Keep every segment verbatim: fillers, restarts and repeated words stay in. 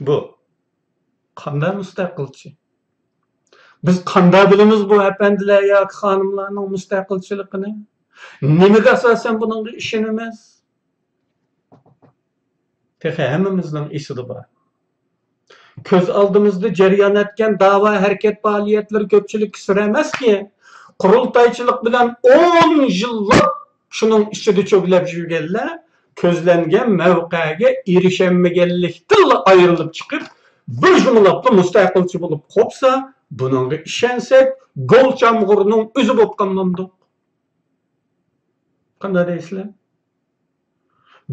بۇ قانداق مۇستەقىلچى؟ بىز قانداق بىلىمىز بۇ ئەپەندىلەر ياكى خانىملارنىڭ مۇستەقىلچىلىقىنى؟ نېمىگە ئاساسەن بۇنىڭغا ئىشىنىمىز؟ تېخى ھەممىمىزنىڭ ئېسىدە بار. كۆز ئالدىمىزدا جەريان ئەتكەن داۋا ھەرىكەت پائالىيەتلىرى كۆپچىلىككە سىر ئەمەسكى، قۇرۇلتايچىلىق بىلەن ئون يىللاپ شۇنىڭ ئىچىدە چۆگىلەپ يۈرگەنلەر كۆزلەنگەن مەۋقەگە ئېرىشەلمىگەنلىكتىنلا ئايرىلىپ چىقىپ، بىر جۇمىلاپلا مۇستەقىلچى بولۇپ قوپسا، بۇنىڭغا ئىشەنسەك، گول چامغۇرنىڭ ئۆزى بولۇپ قالمامدۇق؟ قانداق دەيسىلەر؟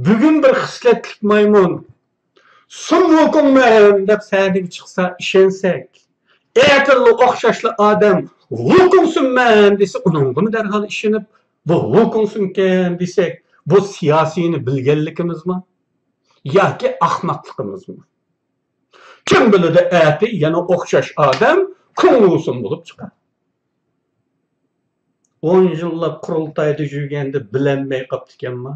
بۈگۈن بىر خىسلەتلىك مايمۇن، سۇن ۋۇكۇڭمەن دەپ سەھنىگە چىقسا ئىشەنسەك، ئەتىللا ئوخشاشلا ئادەم ۋۇكۇڭسۇنمەن دېسە، ئۇنىڭغىمۇ دەرھال ئىشىنىپ، بۇ ۋۇكۇڭسۇنكەن دېسەك، بۇ سىياسىينى بىلگەنلىكىمىزمۇ ياكى ئاخماقلىقىمىزمۇ؟ كىم بىلىدۇ، ئەتە يەنە ئوخشاش ئادەم كۇڭ ۋۇسۇن بولۇپ چىقار. ئون يىللاپ قۇرۇلتايدا يۈرگەندە بىلەلمەي قاپتىكەنما؟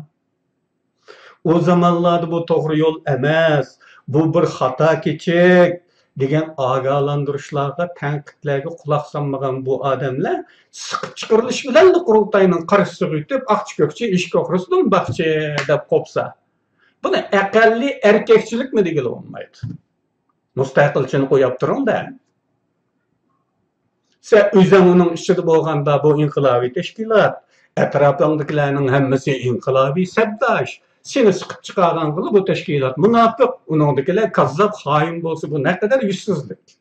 ئۇ زامانلاردا بۇ توغرا يول ئەمەس، بۇ بىر خاتا كېچىك دېگەن ئاگاھلاندۇرۇشلارغا، تەنقىدلەرگە قۇلاق سالمىغان بۇ ئادەملەر سىقىپ چىقىرىلىش بىلەنلا قۇرۇلتاينىڭ قارشىسىغا ئۆتۈپ، ئاقچى كۆكچى ئېشىك ئوغرىسىدىن باقچى دەپ قوپسا، بۇنى ئەقەللىي ئەركەكچىلىكمۇ دېگىلى بولمايدۇ. مۇستەقىلچىنى قويۇپ تۇرۇڭ-دە. سەن ئۆزۈڭ ئۇنىڭ ئىچىدە بولغاندا، بۇ ئىنقىلابىي تەشكىلات، ئەتراپىڭدىكىلەرنىڭ ھەممىسى ئىنقىلابىي سەپداش. سېنى سىقىپ چىقارغانغىلا بۇ تەشكىلات مۇناپىق، ئۇنىڭدىكىلەر كاززاپ، خائىن بولسا، بۇ نەقەدەر يۈزسىزلىك.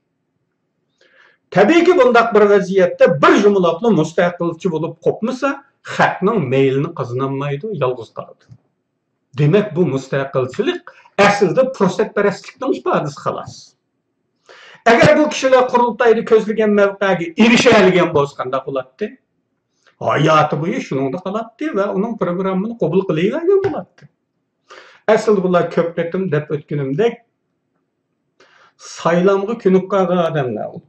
تەبىئىيكى، بۇنداق بىر ۋەزىيەتتە بىر جۇمىلاپلا مۇستەقىلچى بولۇپ قوپمىسا، خەقنىڭ مەيلىنى قازىنالمايدۇ، يالغۇز قالىدۇ. دېمەك، بۇ مۇستەقىلچىلىك ئەسلىدە پۇرسەتپەرەسلىكنىڭ ئىپادىسى، خالاس. ئەگەر بۇ كىشىلەر قۇرۇلتايدا كۆزلىگەن مەۋقەگە ئېرىشەلىگەن بولسا، قانداق بولاتتى؟ ھاياتى بويى شۇنىڭدا قالاتتى ۋە ئۇنىڭ پروگراممىنى قوبۇل قىلىۋەرگەن بولاتتى. ئەسلىدە بۇلار كۆپ قېتىم دەپ ئۆتكىنىمدەك، سايلامغا كۆنۈپ قالغان ئادەملەر ئۇلار.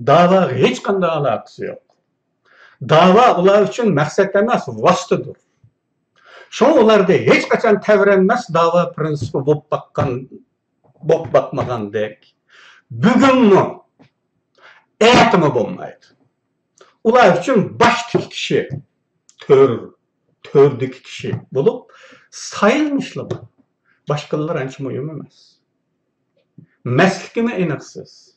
داۋاغا ھېچقانداق ئالاقىسى يوق. داۋا ئۇلار ئۈچۈن مەقسەت ئەمەس، ۋاسىتىدۇر. شۇڭا ئۇلاردا ھېچقاچان تەۋرەنمەس داۋا پىرىنسىپى بولۇپ باققان، بولۇپ باقمىغاندەك، بۈگۈنمۇ، ئەتىمۇ بولمايدۇ. ئۇلار ئۈچۈن باشتىكى كىشى، تۆر، تۆردىكى كىشى بولۇپ سايلىنىشلا بار. باشقىلار ئانچە مۇھىم ئەمەس. مەسلىكىمۇ ئېنىقسىز.